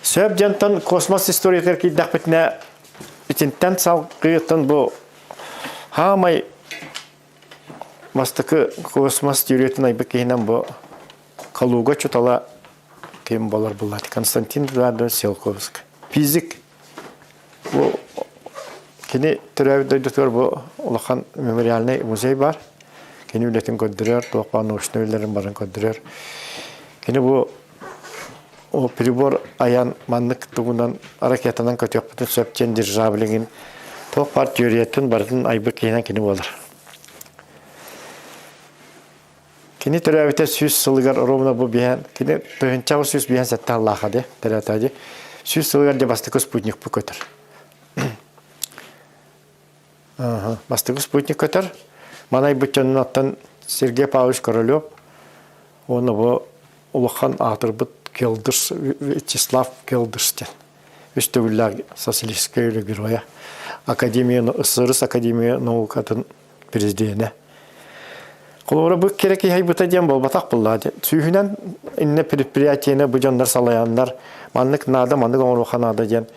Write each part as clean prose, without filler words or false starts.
Сөп дьонтон космос историятыгар киирдэхпитинэ итинтэн салгыытын бу хаамай бастакы космос теориятын айбыт киһинэн бу Калуга чутала ким болар буллат Константин Эдуардович Циолковский. Физик бу кини төрөөбүт дойдутугар бу улахан мемориальный музей бар. Кини үлэтин көрдөрөр, туох баар научнай үлэлэрин барын көрдөрөр. Кини бу Ол прибор айан маннык тугунан ракетанан көтүөхпүтүн сөп диэн дирижаблигин туох баар теориятын барытын айбыт киһинэн кини буолар. Кини төрөөбүтэ 100 сылыгар ровно бу биһэн, кини тыһынчаҕа 157 сыллааха ди, төрөөтө ди. 100 сылыгар дьэ бастакы спутник бу көтөр. Бастакы спутник көтөр. Маны айбыт дьонун оттон Сергей Павлович Королев уонна бу улахан аатырбыт Келдыш Вячеслав Келдыш диэн үс төгүллээх социалистическай үлэ геройа, Академия СССР Академия наукатын президенэ. Холобура бу керек киһи диэн буолбатах буолла диэн. Сүүһүнэн иннэ предприятиены бу дьоннор салайаннар маннык наада, маннык оҥоруохха наада диэн.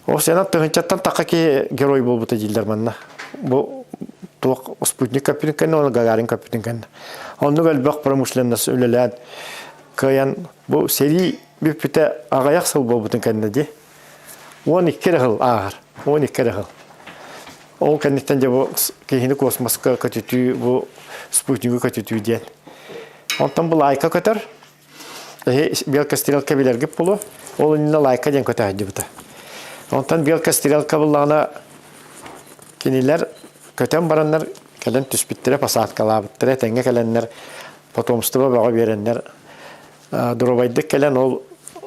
Ол сенат тыһынчаттан таха киһи герой буолбута дииллэр манна. Бу туох спутник көппүтүн кэннэ, уонна Гагарин көппүтүн кэннэ. Оннук элбэх промышленность үлэлээн кыайан бу сэрии бүппүтэ аҕыйах сыл буолбутун кэннэ дии. 12 эрэ сыл ааһар. 12 эрэ сыл. Ол кэнниттэн дьэ бу киһини космоска көтүтүү, бу спутнигы көтүтүү диэн. Онтон бу лайка көтөр. Эһи белка-стрелка билэргит буолуо. Ол иннинэ лайка диэн көтө сылдьыбыта. Онтон белка-стрелка буллаҕына кинилэр көтөн бараннар кэлэн түспүттэрэ, посадкалаабыттара, этэҥҥэ кэлэннэр потомство бөҕө биэрэннэр доруобайдык кэлэн ол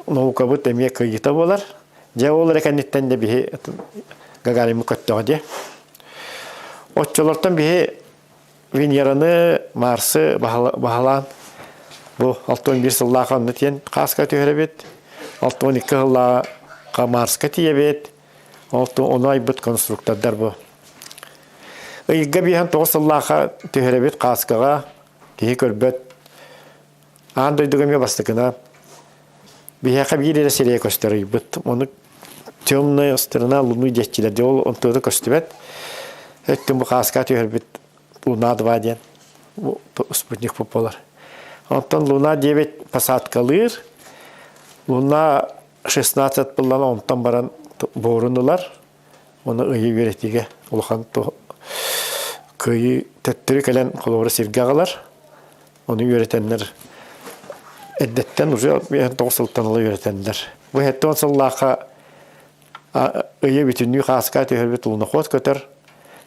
наукабыт эмиэ кыайыыта буолар. Дьэ ол эрэ кэнниттэн да биһи Гагариммыт көттөҕө дии. Оччолортон биһи Венераны, Марсы баһылаан бу 61 сыллаах онно тиэн хааска түһэрэбит. 62 сыллааҕа Марска тиийэбит. Ону айбыт конструктордар бу. Ыйга биэһэн тоҕус сыллаахха түһэрэбит хааскаҕа киһи көрбөт Аан дойдуга эмиэ бастакына биһиэхэ биир эрэ сирэйэ көстөр ыйбыт. Ону темная сторона луны диэччилэр дьэ ол онтуота көстүбэт. Өттүн бу хааска түһэрбит Луна-2 диэн спутник буолар. Онтон Луна 9 посадкалыыр. Луна 16 буллан онтон баран буорун ылар. Оны ыйы үөрэтиигэ улахан кыайыы төттөрү кэлэн холобура сиргэ аҕалар. Ону үөрэтэннэр эрдэттэн уже 9 сылтан ыла үөрэтэннэр. Бу 70 сыллаахха ыйы бүтүннүү хааска түһэрбит луноход көтөр.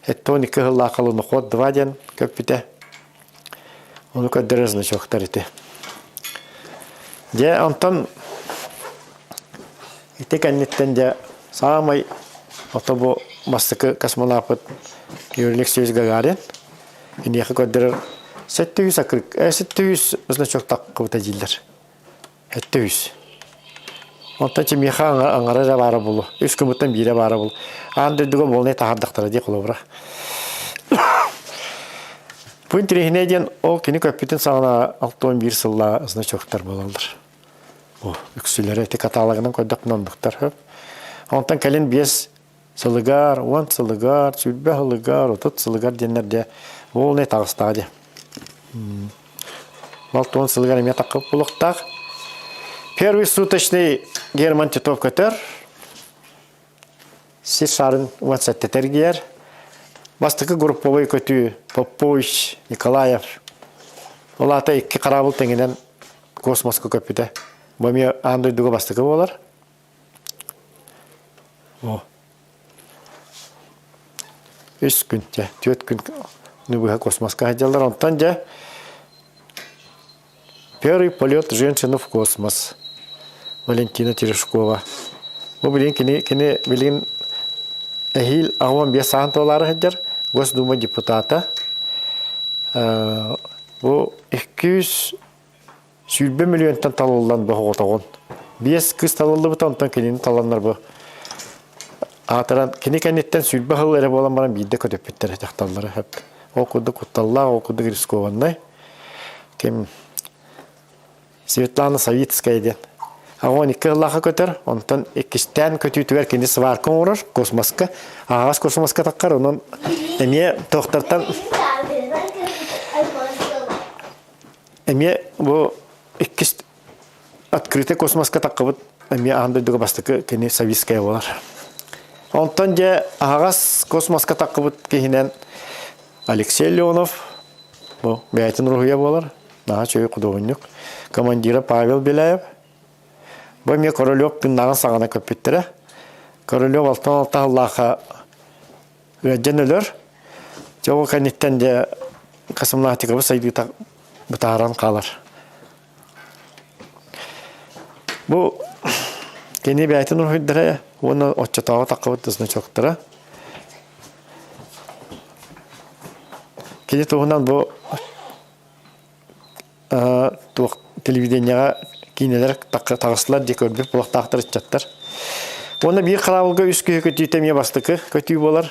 72 сыллаахха луноход 2 диэн көппүтэ. Ону көрдөрөр значоктар ити. Дьэ, онтон ити кэнниттэн дьэ саамай ото бу бастакы космонавпыт Юрий Алексеевич Гагарин Киниэхэ көрдөрөр 700 акырык, 700 значок таххыбыта дииллэр. 700. Онтон чимиэхэ аҥара эрэ баара буолуо. Үс күммүттэн биирэ баара буолуо. Аан дойдуга буолнай таһаардахтара дии холобура. Бу интэриэһинэй диэн ол кини көппүтүн саҕана 61 сыллаа значоктар буолаллар. Бу үксүлэрэ ити каталогынан көрдөхпүнэ оннуктар. Онтон кэлин биэс Сылыгар, 10 сылыгар, 20 сылыгар, 30 сылыгар диэннэр дьэ ол не таҕыстаҕа дьэ. 60 сылыгар эмиэ таххып булуохтаах. Первый суточный Герман Титов көтөр. Сир шарын 17 тергиер. Бастакы групповой көтүү Попович Николаев. Ол аата икки хараабыл тэҥинэн космоска көппүтэ. Бу эмиэ аан дойдуга бастакы буолар. О. Үс күн дьэ, түөрт күн быһа космоска сылдьаллар. Онтон дьэ Первый полет женщины в космос. Валентина Терешкова. Бу билин кини кини билин эһиил 85 саан туолаары сылдьар Госдума депутата. Бу 200 20 миллионтан талыллан боһоҕотоҕун. Биэс кыыс талыллыбыта, онтон кинини таланнар бу аатыран кини кэнниттэн 20 сыл эрэ буолан баран биирдэ көтүппүттэр дьахталлары хөп. Ол курдук кутталлаах, ол курдук рискованнай. Ким Светлана Савицкая диэн. 12 сыллаахха көтөр, онтон иккистээн көтүүтүгэр кини сварка оҥорор космоска, аһаҕас космоска таххар, онон эмиэ туохтартан эмиэ бу иккис открытый космоска таххыбыт эмиэ аан дойдуга бастакы кини Савицкая буолар. Онтон дьэ аһаҕас космоска таххыбыт киһинэн Алексей Леонов бу бэйэтин уруһуйа буолар, наһаа үчүгэй худуоһунньук. Командира Павел Беляев. Бу эмиэ Королев тыыннааҕын саҕана көппүттэрэ. Королев 66 сыллаахха ыалдьан өлөр. Дьэ ол кэнниттэн дьэ космонавтикабыт сайдыыта бытааран хаалар. Бу кини бэйэтин уруһуйдара уонна оччотооҕу таххыбыт значоктара. Кини туһунан бу туох телевидениеҕа киинэлэр таҕыстылар дии көрбүт буолуохтаахтар ыччаттар. Уонна биир хараабылга үс киһи көтүүтэ эмиэ бастакы көтүү буолар.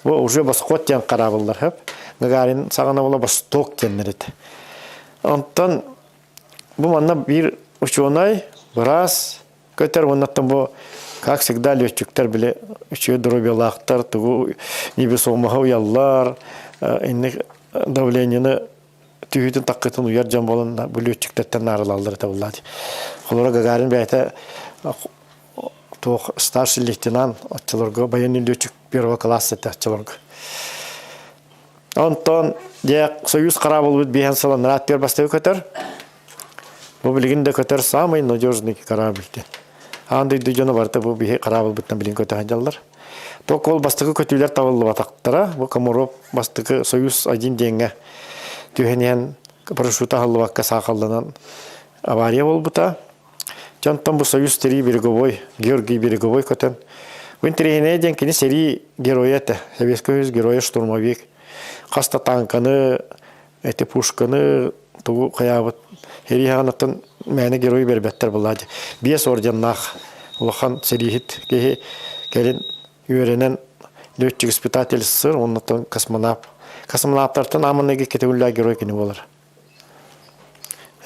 Бу уже Восход диэн хараабыллар хөп. Гагарин саҕана буола Восток диэннэр этэ. Онтон бу манна биир учуонай, быраас көтөр уоннаттан бу как всегда летчиктэр били үчүгэй доруобуйалаахтар тугу невесомоһа уйаллар инник давлениены түһүүтүн таккытын уйар дьон буолан бу летчиктэртэн наарылаллар этэ буллаати. Холоро Гагарин бэйэтэ туох старший лейтенант оччолорго военный летчик первого класса этэ оччолорго. Онтон дьэ Союз кораблбыт биэһэн сыланнара аттыгар бастакы көтөр. Бу билигин да көтөр самый надежный корабль диэн. Аан дойду дьоно барыта бу биһи кораблбыттан билигин көтө сылдьаллар. Только ол бастакы көтүүлэр табыллыбатахтара. Бу Комаров бастакы Союз один диэҥҥэ түһэн иһэн парашюта аһыллыбакка саахалланан авария буолбута. Дьонтон бу Союз сэрии береговой, Георгий Береговой көтөн. Бу интэриэһинэй диэн кини сэрии геройа этэ. Советский Союз геройа штурмовик. Хас да танканы, эти пушканы тугу хайаабыт сэрии хаҕанаттан мээнэ герой бербэттэр буоллаа дии. Биэс орденнаах улахан сэрииһит киһи кэлин үөрэнэн летчик-испытатель сыр, оннуттан космонавт. Космонавтартан ааманыга кетегүллээх герой кини буолар.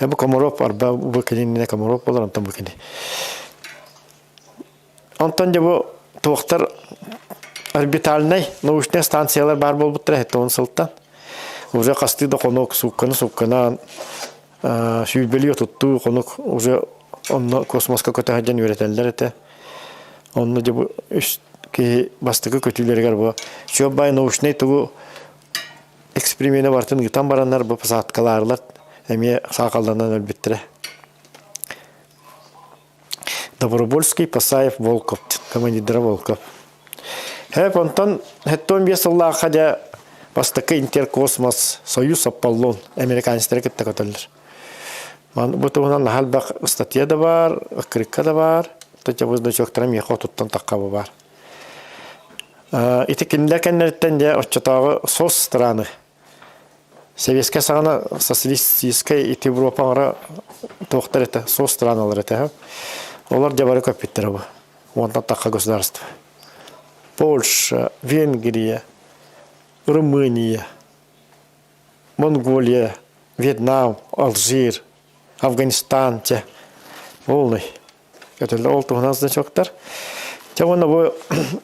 Бу Комаров арба бу кинини Комаров буолар, онтон бу кини. Онтон дьэ бу туохтар орбитальнай научнай станциялар баар буолбуттара 70 сылтан. Уже хастыы да хонук суукканы суукканан сүүрбэлии отуттуу хонук уже онно космоска көтө сылдьан үөрэтэллэр этэ. Онно дьэ бу үс киһи бастакы көтүүлэригэр бу чуобай научнай тугу эксперимени барытын ыытан бараннар бу посадкалаарлар эмиэ саахалланан өлбүттэрэ. Добровольский, Пасаев, Волков командира Волков. Хэп онтон 75 сыллаахха дьэ бастакы интеркосмос Союз Аполлон американецтары кытта көтөллөр. Бу туһунан наһаа элбэх статья да бар, открытка да бар, бу значоктара миэхэ отуттан тахха бар. Ити кинилэр кэннэриттэн дьэ оччотооҕу сос страны Сэбиэскэй саҕана социалистическай ити Европа оҥоро туохтар этэ, сос страналар этэ. Олор дьэ бары көппүттэрэ бу. Уонтан тахха государство. Польша, Венгрия, Румыния, Монголия, Вьетнам, Алжир, Афганистан, чэ, полный. Көтөллөр ол туһунан значоктар. Чэ уонна бу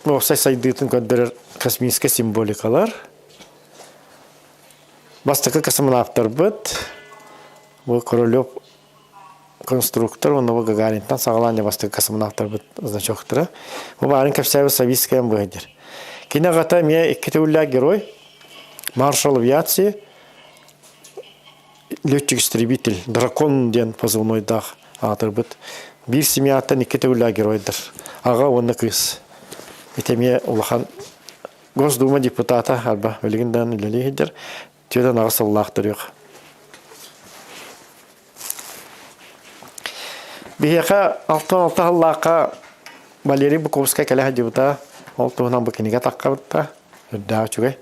уопсай сайдыытын көрдөрөр космическай символикалар. Бастакы космонавтарбыт бу Королев конструктор уонна бу Гагаринтан саҕалаан бастакы космонавтарбыт значоктара. Бу баарын кэпсээбит Савицкая быһадыр. Кини аҕата эмиэ икки төгүллээх герой, маршал авиации, летчик-истребитель, дракон диэн позывнойдаах аатырбыт. Биир семьяттан икки төгүллээх геройдар. Аҕа уонна кыыс. Ити эмиэ улахан Госдума депутата арба билигин даҕаны үлэлии сылдьар. 48 сыллаах төрүөх. Биһиэхэ 66 сыллаахха Валерий Буковскай кэлэ сылдьыбыта. Ол туһунан бу кинигэ таххабытта. Үрдээх үчүгэй.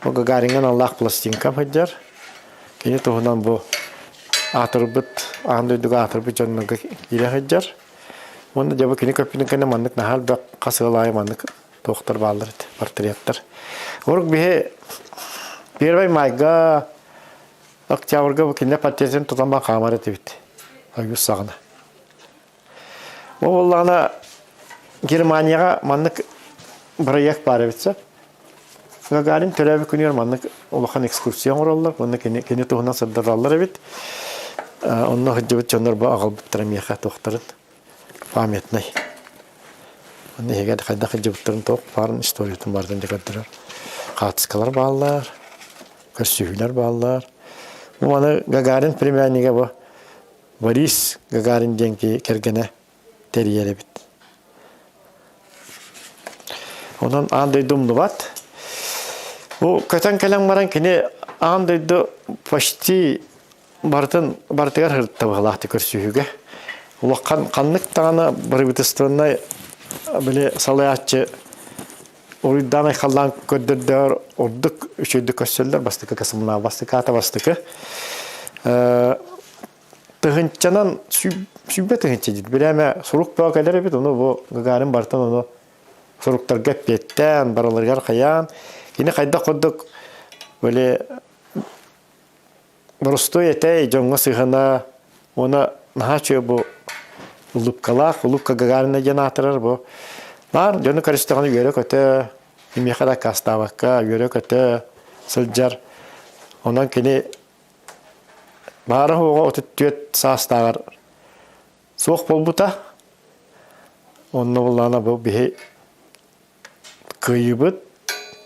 Бу Гагариҥҥа аналлаах пластинка сылдьар. Кини туһунан бу аатырбыт, аан дойдуга аатырбыт дьоннорго киирэ сылдьар. Уонна дьэ бу кини көппүтүн кэннэ маннык наһаа элбэх хас ыал аайы маннык туохтар бааллар этэ, портреттар. Урук биһи Первый майга, октябрьга бу кинилэр портретин тутан хаамар этибит. Ойуус саҕана. Ол буоллаҕына Германияҕа маннык бырайыак баар эбит сөп. Гагарин төрөөбүт күнүгэр маннык улахан экскурсия оҥороллор, уонна кини, кини туһунан сырдаталлар эбит. Онно сылдьыбыт дьоннор бу аҕалбыттара миэхэ туохтарын памятнай. Онно иһигэр хайдах сылдьыбыттарын туох баарын историятын барытын дьэ көрдөрөр. Хаартыскалар бааллар, көрсүһүүлэр бааллар. Бу маны Гагарин племяннига бу Борис Гагарин диэн киһи кэргэнэ тэрийэр эбит. Онон аан дойду умнубат. Бу көтөн кэлэн баран кини аан дойду почти барытын барытыгар сырытта быһалаахтык көрсүһүүгэ. Улахан ханнык даҕаны правительственнай били салайааччы уруйдаан айхаллаан көрдөрдөөр ордук үчүгэйдик көрсөллөр бастакы касымнаа бастакы аата бастакы тыһынчанан сүүрбэ тыһынча диир бирээмэ сурук бөҕө кэлэр эбит ону бу Гагарин бартан ону суруктарга эппиэттээн барыларыгар хайаан кини хайдах курдук били боростуой этэй дьоҥҥо сыһана уонна наһаа үчүгэй бу улыбкалаах улыбка Гагарина диэн аатырар бу наар дьону көрүстэҕинэ үөрэ-көтө кимиэхэ да аккаастаабакка үөрэ-көтө сылдьар онон кини баара-суоҕа 34 саастааҕар суох буолбута онно буллаҕына бу биһи кыайыыбыт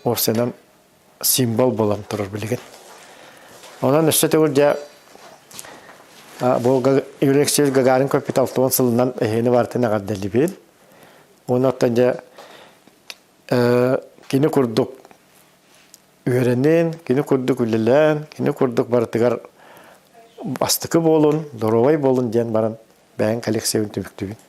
уопсайынан символ буолан турар билигин. Онон өссө төгүл дьэ бу Юрий Алексеевич Гагарин көппүт 60 сылынан эһиини барытын эҕэрдэлиибин. Уонна оттон дьэ кини курдук үөрэнин, кини курдук үлэлээн, кини курдук барытыгар бастакы буолун, доруобай буолун диэн баран бэйэҥ коллекциябын түмүктүүбүн.